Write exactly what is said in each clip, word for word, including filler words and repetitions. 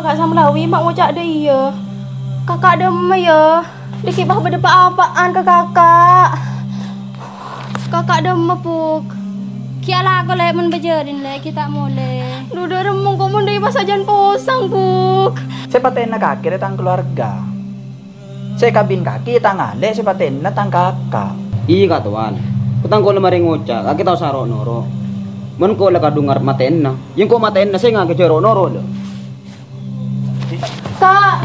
Kak Samlawi ma' ngoca' dâ' iyâ. Kaka' dâmma, yâ. Dâgghi' pas bâdâ pa-apa'an ka kaka'. Kaka' dâmma, Puk. Ghi' alako, Lè', mon bâjârin, Lè', ghi' ta' molè. Dhu, dâ' remma engko' mon dâ' iyâ pas sajân posang, Puk. Sè patèna kakè rè tang kalowarga. Sè kabin kakè tang alè', sè patèna tang kaka'. Iyâ, Ka' Towan. Ko' tang kaulâ marè ngoca', kakè tao saro' noro'. Mon kaulâ kadhung arep matèna, yâ engko' matèna sè ngakè jâ' ro'-noro', lho. Ka',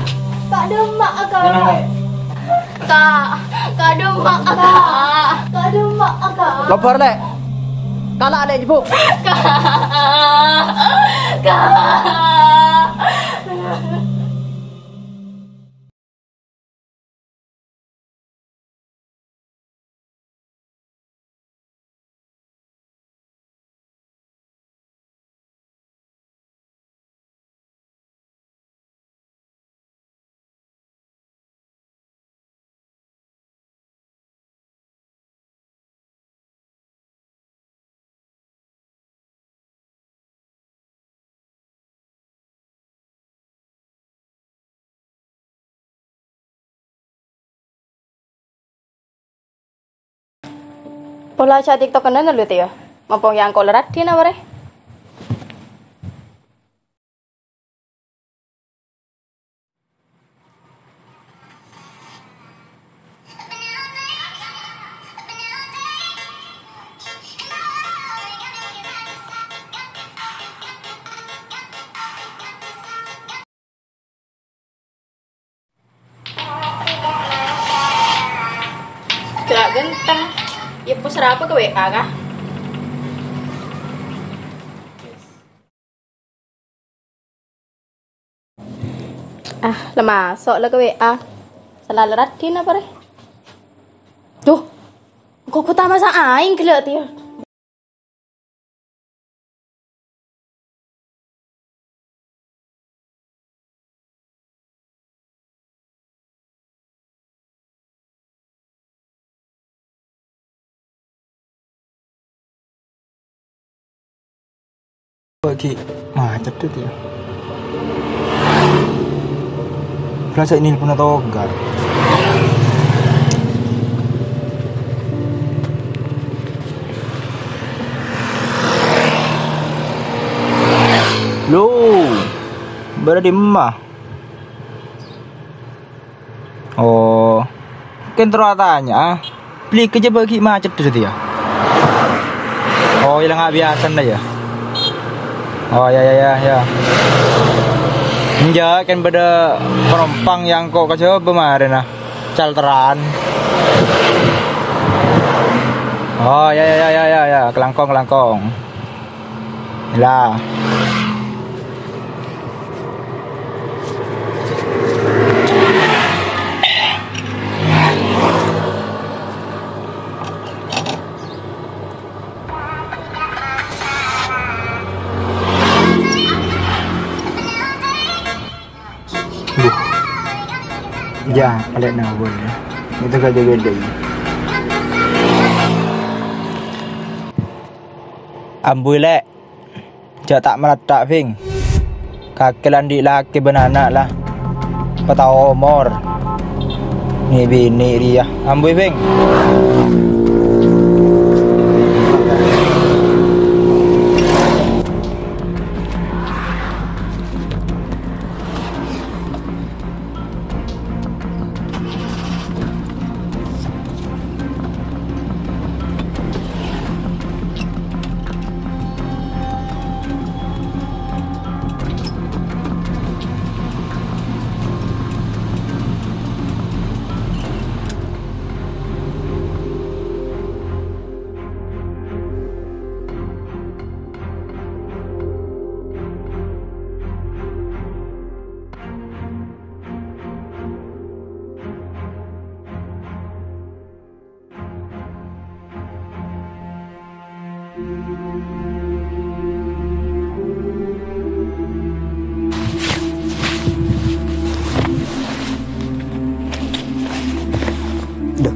Ka' dâmma, Ka'. Tenang, Lè'. Ka', Ka' dâmma, Ka'. Ka' dâmma, Ka'. Lobâr, Lè'. Kala', Lè', jhebbu'. Ka', Ka'. Pola ca' TikTok kennengnga lu, Tèo. Mompong yâ engko' la raddhin apa rè? Gak ganteng. Ya, pos apa ke W A kah? Ah, la maso' la ka W A. Sala la raddhin apa rè? Duh, kok utama sa aing gella' tiya. Bagi macet itu ya. Berasa ini pun atau enggak? Lo, berada di emak. Oh. Kèng terro atanya, ah. Beli kejaba gi macet tu ya. Oh, ya nga' biasa nda ya. Oh, ya, ya, ya, ya. Enjâ', kèng bâdâ penumpang yang kok kejaba marèna. Calteran. Oh, ya, ya, ya, ya, ya, ya. Kelangkong, kelangkong. Lah. Buh. Ya, palè'na boleh. Itu gak jaga deh. Ambu, Lè'. Jhâ' ta' maratta, Bhing. Kakè la andi' lakè bân ana' la. Patao omor. Nè' binè' rèya. Ambu, Bhing. Ḍâ.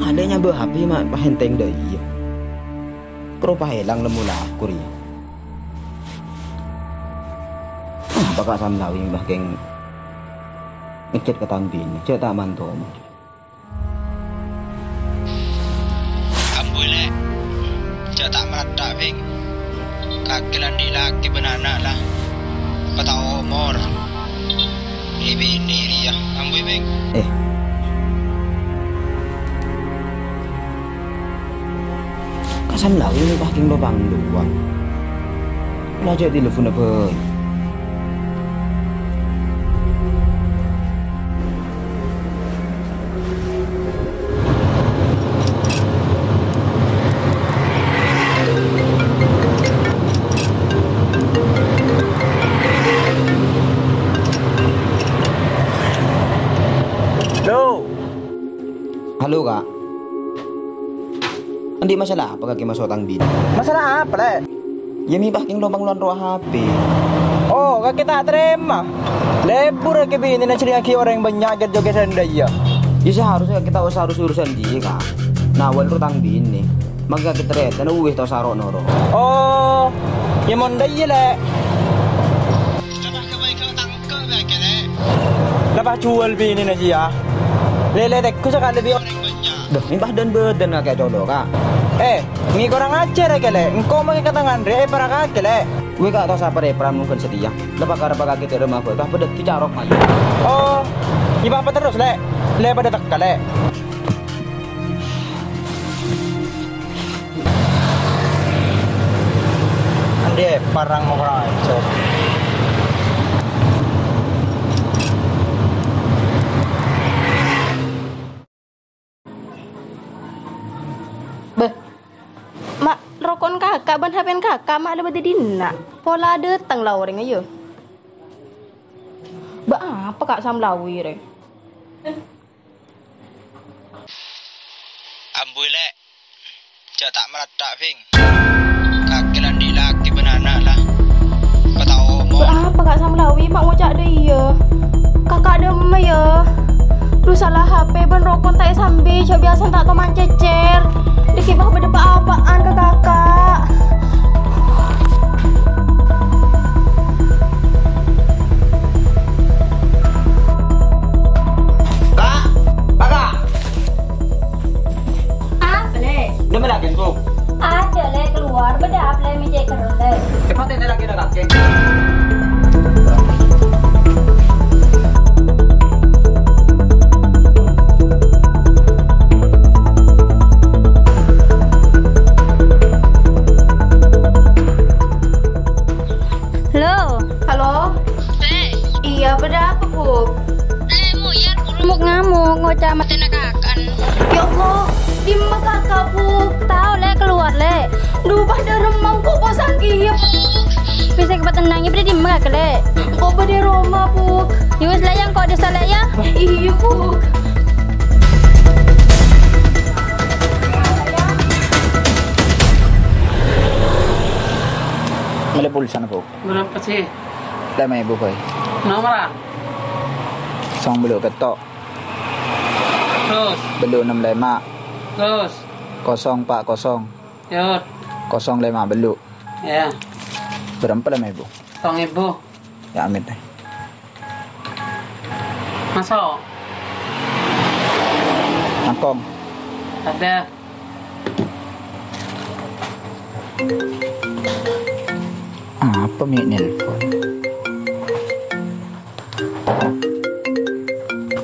Alè nyabâ' H P ma' pahèntèng ḍâ iyâ. Karo paèlang lemmo lako rèya. Paka' samlawi, Mbah, kèng ngejjhât ka tang binè, jhâ' ta' manto. Ambu, Lè'. Jhâ' ta' maratta, Bhing. Kakè la andi' lakè bân ana' la. Patao omor. È binè rèya. Ambu, Bhing. Eh. Ka samlawi, Mbah, kèng lopang duwâ'. La jhâ' telponna bhâi. Halo. Halo, Ka'. Andi' masalah apa kakè maso' tang binè? Masalah apa, Lè'? Iyâ, mè' pas kèng lopang lowar rowa H P. Oh, kakè ta' tarèma. Lebur kakè binèna jârèya ghi' orèng bânnya' jhât-jhât sè ḍâ' iyâ. Iyâ, seharusnya kakè ta' osa urus urusan jiyâ, Ka'. Nah, wal ro tang binè. Mangkè kakè tarètan, wis ta' osa ro-noro. Oh, iyâ mon ḍâ' iyâ, Lè'. Enggak, kakè, Lè'. Lepas juwâl binèna jiyâ. Lè-, lè' tèngghu sakalè bi' orèng bânnya'. Ḍâ, mè' pas dân-bâdân kakè colo', Ka'. Eh, mè' korang ajhâr, kakè, Lè'. Engko' makè ka tangan rè', èpara kakè, Lè'. Wè, Ka', ta' osa parèpara mon ghân satèya. Lepas karep kakè ḍâ' remma bâ'na, pas bâḍâ dicarok, mayu. Oh, iyâ, apa terros, Lè'? Lè' paḍâ tekka, Lè'. Andi' parang mo kurang ajar. Bâh, ma' roko'en kaka' bân H P-na kaka' ma' la bâḍâ è ḍinna'. Pola ḍâteng la orèngnga, yâ. Bâ' apa, Ka' Samlawi, rè? Ambu, Lè'. Jhâ' ta' maratta, Bhing. Kakè la andi' lakè bân ana' la. Patao omor. Bâ' apa, Ka' Samlawi, ma' ngoca' ḍâ' iyâ? Kaka' ḍâ' emma, yâ? Ḍu sala H P bân roko'en ta' èsambhi, jhâ' biyasana ta' toman cècèr. Ḍâgghi' pas bâḍâ pa-apa'an ka kaka'. Ka', Kaka'. Apa, Lè'? Ḍimma lakèna, Bu? Aḍâ', Lè', kalowar. Bâḍâ apa, Lè', mè' cè' kerro, Lè'? Cepet, Lè', lakèna kakè. Halo. Halo. Lè'. Iyâ, bâḍâ apa, Bu? Lè', mo' yâ, buru ngamuk-ngamuk, ngoca' matèna kaka'en. Ya Allah, ḍimma kaka', Bu? Tao, Lè', kalowar, Lè'. Ḍu, bâḍâ remmang, ko' posang kèya, Bu. Bisa kepatennangè, bâḍâ ḍimma kaka', Lè'? Ko' bâḍâ è roma, Bu. Yâ wis, Lè', yâ, engko' ḍissa', Lè', yâ. Iyâ, Bu. Mellè pulsana, Bu. Bârâmpa, Ji? Lèma èbu, Boy. Nomoran? Song bâllu' pètto'. Terros? Bâllu' ennem lèma'. Terros? Kosong pa' kosong. Yot. Kosong lèma' bâllu'. Yâ. Bârâmpa lèma èbu? Sèttong èbu. Yâ, amit, eh. Maso'. Langkong. Aḍâ. Apa mè' nelpon?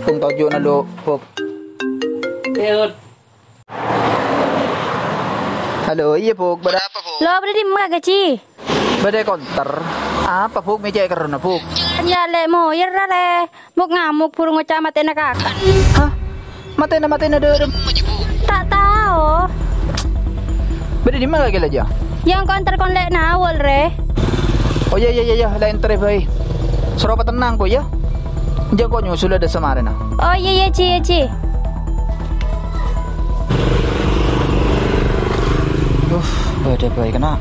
Pung toju' na lu, Puk. Yot. Halo, iyâ, Puk. Bâḍâ apa, Puk? Lo, bâḍâ ḍimma, Ji? Bâḍâ è konter. Apa, Puk? Mè' cè' kerrona, Puk? Yâ, Lè', moyèr ra, Lè'. Mok-ngamok buru ngoca' matèna kaka'en. Hah? Matèna, matèna ḍârem? Ta' tao. Bâḍâ ḍimma kakè la, Jâ? Yâ, engko' entar kon Lè' nawol, rè. Oh, iyâ, iyâ, iyâ, iyâ, la entar, bhâi. Soro patennang, ko', yâ. Jâ' ko' nyusul ḍâ' samarèna. Oh, iyâ, iyâ, Ji, iyâ, Ji. Uh, bâḍâ bhâi kèna.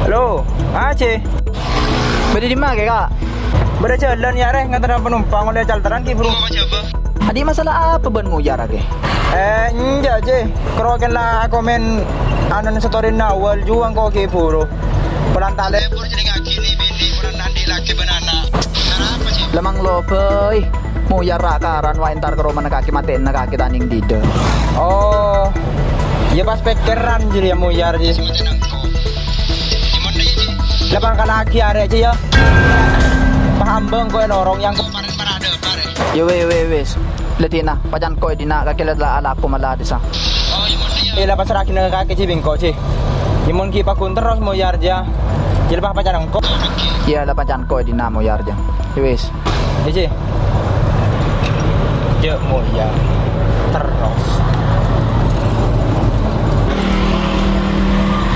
Halo, Aceh. Bâḍâ Dimma, Kè, Ka'? Bâdâ jhâlân, yâ, rè, ngaterraghi panompang ollè calteran, ghi, Bro. Andi' masalah apa bân Moyar, Kè? Eh, enjâ', Jè. Karo kèng la akomen anona storyna Awal jhuwâng ko' ghi, Bro. Polana ta' lè-, Bro, jhâ' dingngaghi nè, binè, polana andi' lakè bân ana'. Cara apa, Jè? Lemmang lo, bhâi. Moyar ra-karan wa entar ka romana kakè, matèna kakè ta' nèng dhidhâ. Oh. Iyâ pas pèkkèran jârèya Moyar, Jè. Matèna engko'. Dimma, Jè? Lapang kalaghi arè', Jè, yâ. Paham bâ'na ko' è lorong yang ko' parèn parada, parè. Yâ wè, wè, wis. Lèdina, pacan ko' è dinna' kakè la, la, alako mala dissa. Oh, iyâ, mon iyâ. Iyâ, la pasra'aghi nèng kakè, Jè, bengko, Jè. Yâ, mon ghi' paggun terros Moyar, jâ. Jâ, la pacan engko'. Iyâ, la pacan ko' è dinna' Moyar, jâ. Yâ wis. Iji. Jhâ' Moyar terros.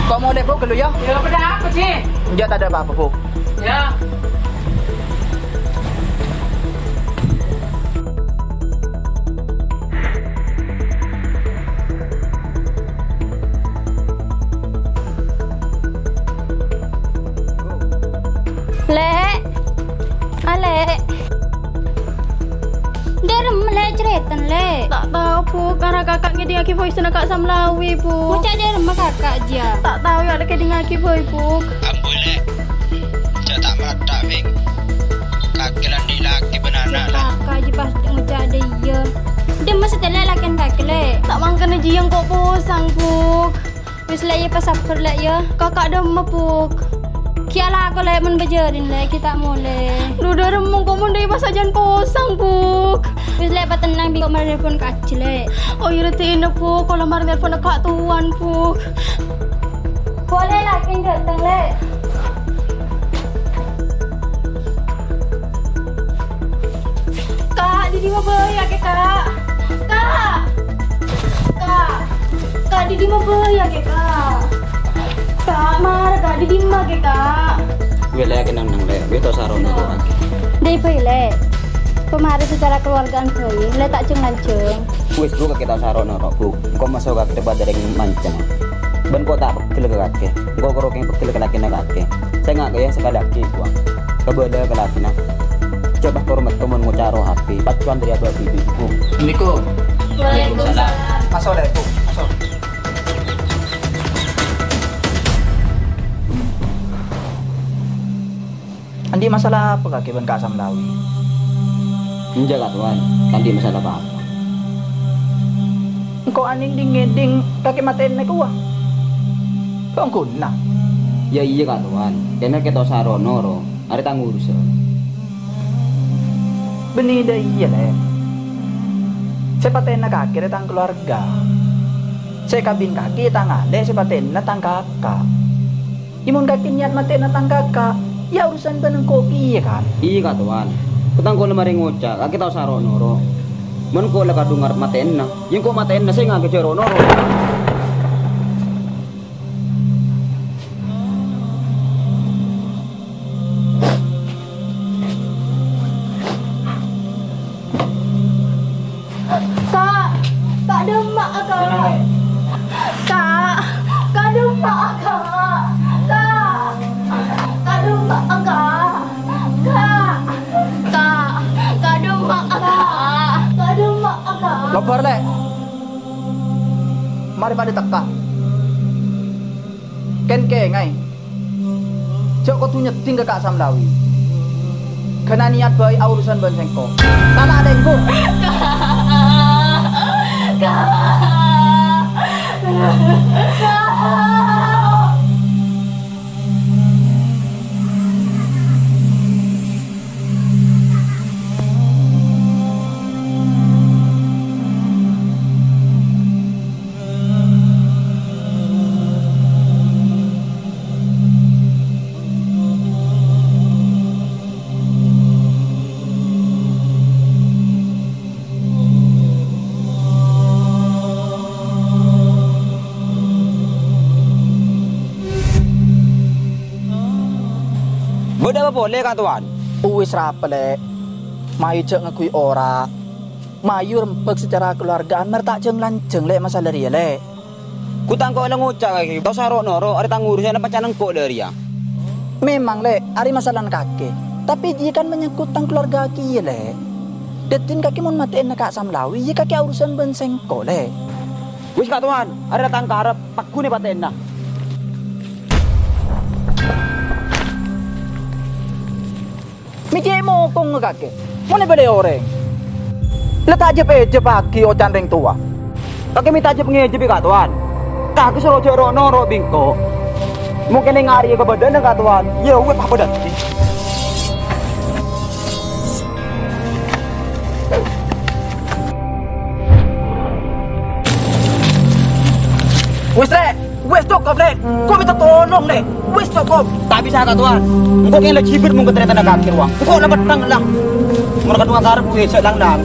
Ko' molè, Bu', ghâllu, yâ? Yâ, bâdâ apa, Jè? Enjâ', tadâ' pa-apa, Bu'. Yâ. Lè'. Ah, Lè'. Dâ' remma, Lè', carètana, Lè'? Ta' tao, Bu'. Karana kaka' ngèdingngaghi voice-na Ka' Samlawi, Bu'. Ngoca' dâ' remma kaka' jiyâ? Ta' tao, yâ, Lè', ngèdingngaghi, Bu'. Ambu, Lè'. Jhâ' ta' maratta, Bing. Kakè la andi' lakè bân ana', Lè'. Kaka' jiyâ pas ngoca' dâ' iyâ. Dimma satèya lakèna kakè, Lè'? Ta' mangkana jiyâ engko' posang, Bu'. Wis, Lè', iyâ, pasabbhâr, Lè', yâ. Kaka' dâ' remma, Bu'? Ghi' alako, Lè', mon bâjârin, Lè', ghi' ta' molè. Dhu, dâ' remma engko' mon dâ' iyâ pas sajân posang, Bu'. Wis, Lè', patennang, bi' engko' mara nelpon ka Ajji, Lè'. Oh, iyâ, rèdhina, Bu'. Kaulâ mara nelpon ka Towan, Bu'. Polè, Lè', kèng dâteng, Lè'. Ka', dâ' dimma bhâi, yâ, Kè, Ka'? Ka'! Ka'! Ka', dâ' dimma bhâi, yâ, Kè, Ka'? Ka', mara, Ka', dâ' dimma, Kè, Ka'? Wè, Lè', kennèng, Lè'. Wè, ta' osa ro-noro, Kè. Dâ' bhâi, Lè'. Pamarè sacara kaluwarga'an bhâi, Lè', ta' jhâng-lanjhâng. Wis, Bu', kakè ta' osa ro-noro, Bu'. Engko' maso' kakè dâpa' dâreng manca. Bân engko' ta' peggel ka kakè. Engko' karo kèng peggel ka lakèna kakè. Sènga' kèya sakalè aghi', Bu'. Kabâlâ ka lakèna. Jhâ' pas kor metto mon ngoca' ro-, happy. Paccowat dâri abâ' dhibi', Bu'. Assalamualaikum. Waalaikumsalam. Maso', Lè', Bu'. Maso'. Andi' masalah apa kakè bân Ka' Samlawi? Enjâ', Ka' Towan, ta' andi' masalah pa-apa. Engko' anèng dhing-ngèdhing kakè matèna kowa. Bâ'na ghun. Yâ iyâ, Ka' Towan, kèng kakè ta' osa ro-noro, arèya tang urusan. Bânnè dâ' iyâ, Lè'. Sè patèna kakè rèya tang kaluwarga. Sè èkabin kakè tang alè', sè patèna tang kaka'. Yâ, mon kakè niyat matèna tang kaka', yâ urusan bân engko' kèya, kan? Iyâ, Ka' Towan. Kèng engko' la marè ngoca', kakè ta' osa ro-noro. Mon engko' la kadhung arep matèna, yâ engko' matèna, sènga' kèya jhâ' ro-noro. Ka', Ka', dâ' emma'a, Ka'. Ka', Ka', dâ' emma'a, Ka'. Ka', Ka', dâ' emma'a, Ka'. Ka', Ka', Ka', dâ' emma'a, Ka'. Ka', dâ' emma'a, Ka'. Lobâr, Lè'. Marè padâ tekka. Kèng-kèngaè. Jhâ' kodhu nyèddhing ka Ka' Samlawi. Ghâna niyat bhâi aorusan bân sèngko'. Tana' lènggu. Bâdâ apa polè, Ka' Towan? Uwis, rapa, Lè'. Mayu jhâ' ngangghuy ora'. Mayu rembhâk sacara kaluwarga'an, mara ta' jhâng-lanjhâng, Lè', masalah rèya, Lè'. Gu tang ko' la ngoca' kakè, ta' osa ro'-noro', arèya tang urusan, pacan engko' la rèya. Memang, Lè', arèya masalana kakè. Tapè jiyâ kan manyangkut tang kaluwarga kèya, Lè'. Dhâddhina kakè mon matè'ana Ka' Samlawi, iyâ kakè aorusan bân sèngko', Lè'. Wis, Ka' Towan, arèya tang karep, pagghun èpatè'ana. Mè' cè' mokongnga kakè. Mon èbâlâi orèng, la ta' jhep-èjhebbhâghi oca'na rèng towa. Kakè mè' ta' jhep-ngèjhebbhi Ka' Towan. Kakè soro jhâ' ro'-noro' bi' engko'. Mungkin neng arèya kabâdâ'ânna Ka' Towan, iyâ wis apa dhâddhi. Wis, Lè'! Wis cokop, Lè'! Engko' mènta tolong, Lè'! Wis cokop! Ta' bisa, Ka' Towan. Engko' kèng la jhibâr mon ka tarètanna kakè rowa. Engko' la pettang, Lè'. Mon Ka' Towan karep, wis, jhâ' lang-lang.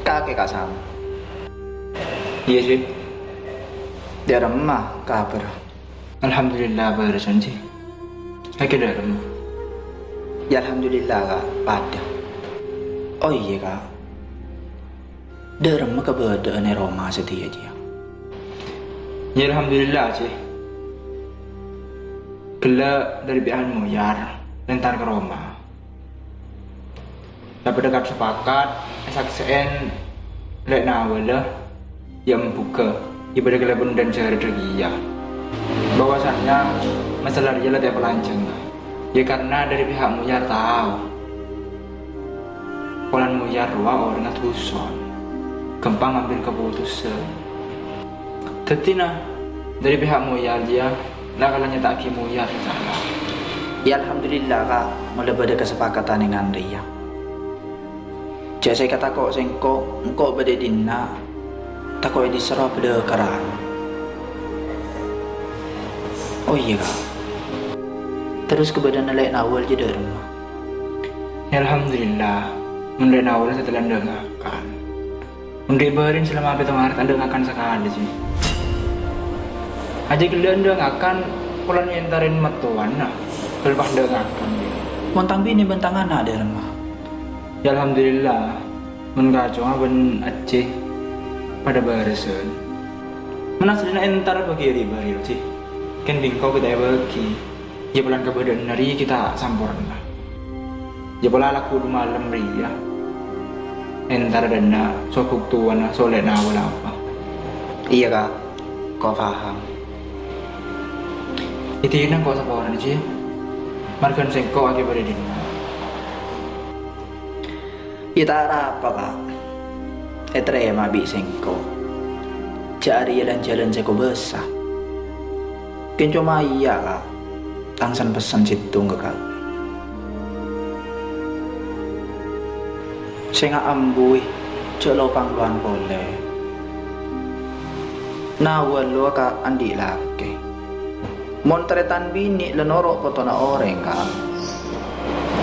Kakè Ka' Sam. Iyâ, Ji. Dâ'remma kabhârrâ? Alhamdulillah, bârâs, Ji. Kakè dâ'remma? Yâ, alhamdulillah, Ka', padâ. Oh iyâ, Ka'. Dâ'remma kabâdâ'ân è roma sadhiyâ, Ji? Yâ, alhamdulillah, Ji. Ghellâ' dâri pihak Muyar, entar ka roma. La bâdâ kasapakat èsaksè'è lè' nawalla, yâ embughâ, yâ bâdâ kalabân dân jârâ dhâgiyâ, bahwasannya masalah rèya la ta' èpalanjhângnga. Yâ karna dâri pihak Muyar tao, polana Muyar rowa orèngnga dhuson, ghâmpang ngambil kapotosan. Dhâddhina, dâri pihak Muyar jiyâ, la kala nyata'aghi Muyar, insya Allah. Yâ, alhamdulillah, Ka', mon la bâdâ kasapakatan èngan rèya. Jhâ' sè èkatako' sèngko', engko' bâdâ è dinna', tako' èdissa' rowa bâlâkkaran. Oh iyâ, Ka'. Terros kabâdâ'ânna lè' nawal jiyâ dâ'remma? Yâ, alhamdulillah, mon lè' nawal satèya la endâ' ngakan. Mon dhi' bâri'na salama pètto arè ta' endâ' ngakan sakalè, Ji. Ajjhâ' ghellâ' endâ' ngakan, polana èntarè mattowana, ghellâ' pas endâ' ngakan, Ji. Mon tang binè bân tang ana' dâ'remma? Yâ, alhamdulillah, mon kacongnga bân ajjhâ padâ bârâsân. Mon asalla èntar bâgi è ri-bâri', Ji. Kèng bi' engko' ghi' ta' èbâgi. Yâ, polana kabâdâ'ânna rèya ghi' ta' samporna. Yâ, pola lagghu' du malem rèya. Èntar dâ' enna' so bhuktowanna so lè' nawal apa. Iyâ, Ka'. Ko' paham. Yâ, dina ko' saporana, Ji. Marghâna sèngko' aghibâ dâri dinna'. Yâ ta' arapa, Ka'. Ètarèma bi' sèngko'. Jhâ' arèya lan-jhâlân sè kobâsa. Kèng coma iyâ, Ka'. Tang sen-pessen sèttong ka kakè. Sènga' ambuwi, jhâ' lo-panglowan polè. Nawal lo ka andi' lakè. Mon tarètan binè' la noro' potona orèng, Ka',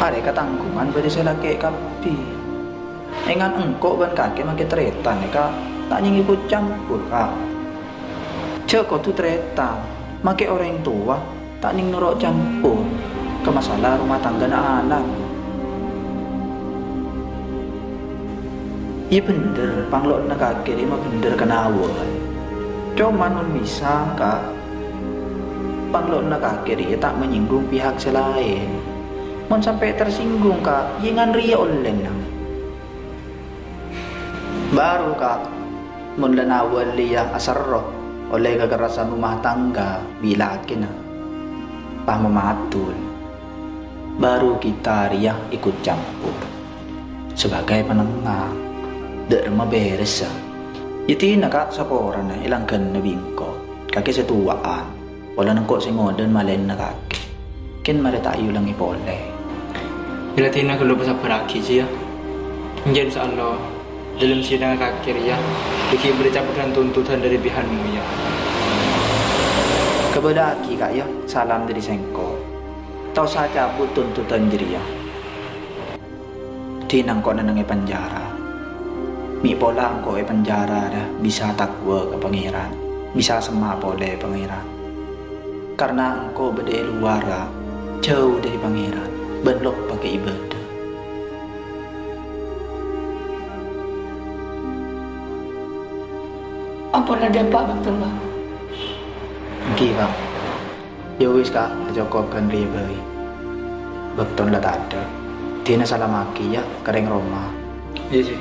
arè katangghungan bâdâ sè lakè' kabbhi. Èngan engko' bân kakè makè tarètan, Ka', ta' nyèng ikut campur, Ka'. Jhâ' kodhu tarètan, makè orèng towa ta' nyèng noro' campur ka masalah rumah tangghâna ana'. Iyâ bhender, panglo'na kakè rèya mabhender ka nawal. Coma mon bisa, Ka', panglo'na kakè rèya ta' manyènggung pihak sè laèn. Mon sampè' tersinggung, Ka', yèngan rèya ollèna. Bâru, Ka', mon la nawal rèya aserro ollè kakerrasan rumah tangga bi' lakèna, pas mamatul, bâru kita rèya ikut campur. Sabâgâi panengnga, dâ' remma bherressa. Yâ dinah, Ka', saporana èlangghâna bi' engko'. Kakè sè towa'an, polana engko' sè ngodâ'ân malaèna kakè. Kèng marè ta' èolangè polè. Yâ dinah ghâllu pasabbhârraghi, Ji, yâ. Enjâ', insyaallah, dâlem sidhângnga kakè rèya, dhâggi' bâdâ cabudhân tuntudhân dâri pihak moya. Kabâlâaghi, Ka', yâ, salam dâri sèngko'. Ta' osa cabut tuntudhân jârèya. Dinah engko' nenneng è penjara. Mè' pola engko' è penjara rèya bisa taqwa ka Pangèran, bisa semma' polè Pangèran. Karna engko' bâdâ è lowar, Ka', jhâu dâri Pangèran, bân loppa ka ibâdâ. Ampon la dâpa', Bâktullah. Èngghi, Ka'. Yâ wis, Ka', acokop ghân rèya bhâi. Bâktona la tadâ'. Dinah salamaghi, yâ, ka rèng roma. Iyâ, Ji.